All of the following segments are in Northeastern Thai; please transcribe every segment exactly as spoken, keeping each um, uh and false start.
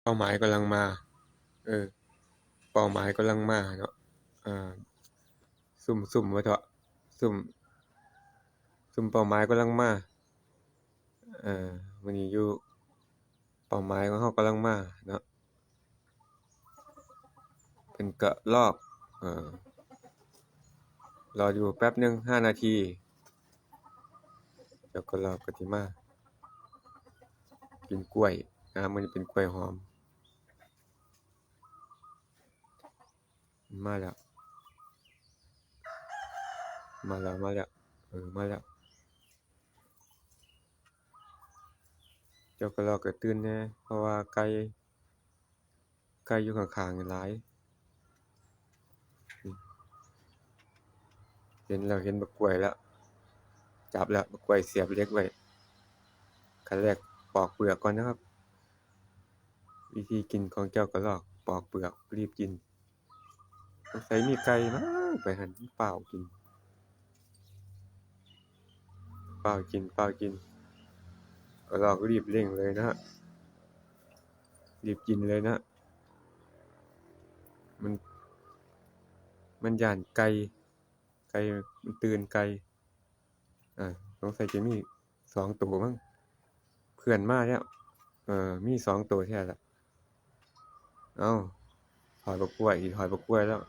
ป้าหมายกำลังมา เออ เป้าหมายกำลังมาเนาะ อ่า ซุ่มซุ่มว่าเถาะ ซุ่ม ซุ่มเป้าหมายกำลังมา เออ มื้อนี้อยู่ เป้าหมายของเฮากำลังมาเนาะ เป็นกระรอก เออ รออยู่แป๊บหนึ่ง ห้านาที เจ้ากระรอกก็สิมา กินกล้วยนะ มื้อนี้เป็นกล้วยหอม มาแล้ว มาแล้ว มาแล้ว เออ มาแล้ว เจ้ากระรอกก็ตื่นแน่ เพราะว่าไก่ ไก่อยู่ข้างๆนี่หลาย เห็นแล้ว เห็นบักกล้วยแล้ว จับแล้ว บักกล้วยเสียบเหล็กไว้ ขั้นแรกปอกเปลือกก่อนนะครับ วิธีกินของเจ้ากระรอก ปอกเปลือก รีบกิน สงสัยมีไก่มั้ง ไปหั่น ฟ้าวกิน ฟ้าวกิน ฟ้าวกิน กระรอกรีบเร่งเลยนะฮะ รีบกินเลยนะ มัน มันย้านไก่ ไก่ มันตื่นไก่ อ่า สงสัยจะมีสองตัวมั้ง เพื่อนมาแล้ว เออ มีสองตัวแท้ละ เอ้า ถอยบักกล้วย ถอยบักกล้วยแล้ว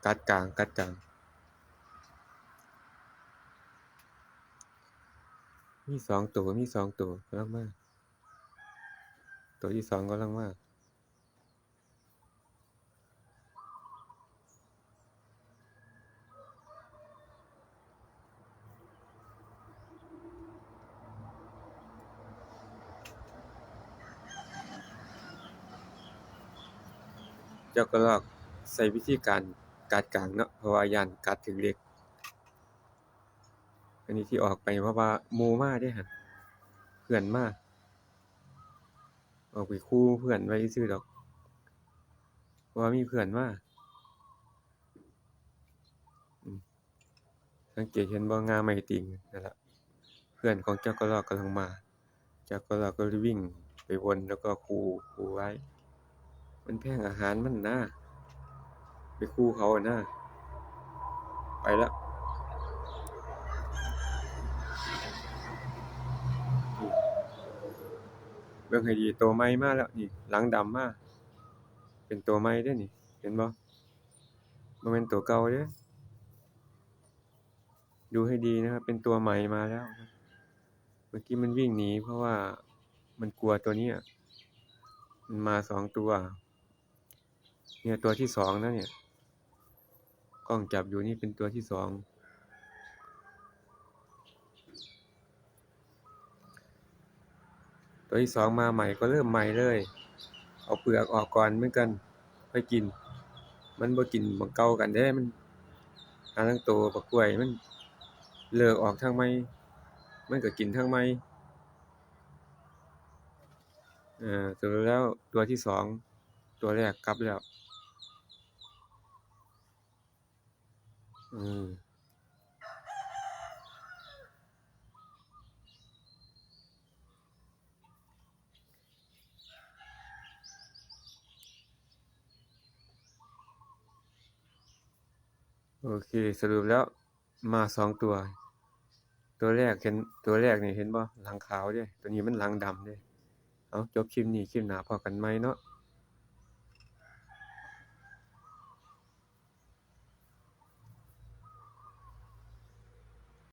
กัดกลาง กัดกลาง มีสองตัว มีสองตัวกำลังมา ตัวที่สองกำลังมา เจ้ากระรอกใช้วิธีการกัดกลางเนาะ เพราะว่าย้านกัดถืกเหล็ก อันนี้ที่ออกไปเพราะว่าหมู่มาเด้หั่น เพื่อนมา ออกไปคู่เพื่อนไว้ซื่อดอก เพราะว่ามีเพื่อนมา อืม สังเกตเห็นบ่ ง่าไม้ติ่งนั่นล่ะ เพื่อนของเจ้ากระรอกกำลังมา เจ้ากระรอกก็เลยวิ่งไปวนแล้วก็คู่ คู่ไว้ มันแพงอาหารมันนะ ไปคู่เขาอะนะ ไปละ เบิ่งให้ดี ตัวใหม่มาแล้วนี่ หลังดำมา เป็นตัวใหม่เด้นี่ เห็นบ่ บ่แม่นตัวเก่าเด้ ดูให้ดีนะครับ เป็นตัวใหม่มาแล้วนะ เมื่อกี้มันวิ่งหนี เพราะว่ามันกลัวตัวเนี้ย มันมาสองตัว เนี่ย ตัวที่สองนะเนี่ย กล้องจับอยู่นี่เป็นตัวที่สอง ตัวที่สองมาใหม่ก็เริ่มใหม่เลย เอาเปลือกออกก่อนเหมือนกัน ค่อยกิน มันบ่กินบักเก่ากันเด้ มัน หาทั้งตัวบักกล้วย มันเลิกออกทางใหม่ มันก็กินทางใหม่ เอ่อ สรุปแล้วตัวที่สอง ตัวแรกกลับแล้ว อืม โอเค สรุปแล้วมาสองตัว ตัวแรกเห็น ตัวแรกนี่เห็นบ่ หลังขาวเด้ ตัวนี้มันหลังดำเด้ เอา จบคลิปนี้ คลิปหน้าพ้อกันใหม่เนาะ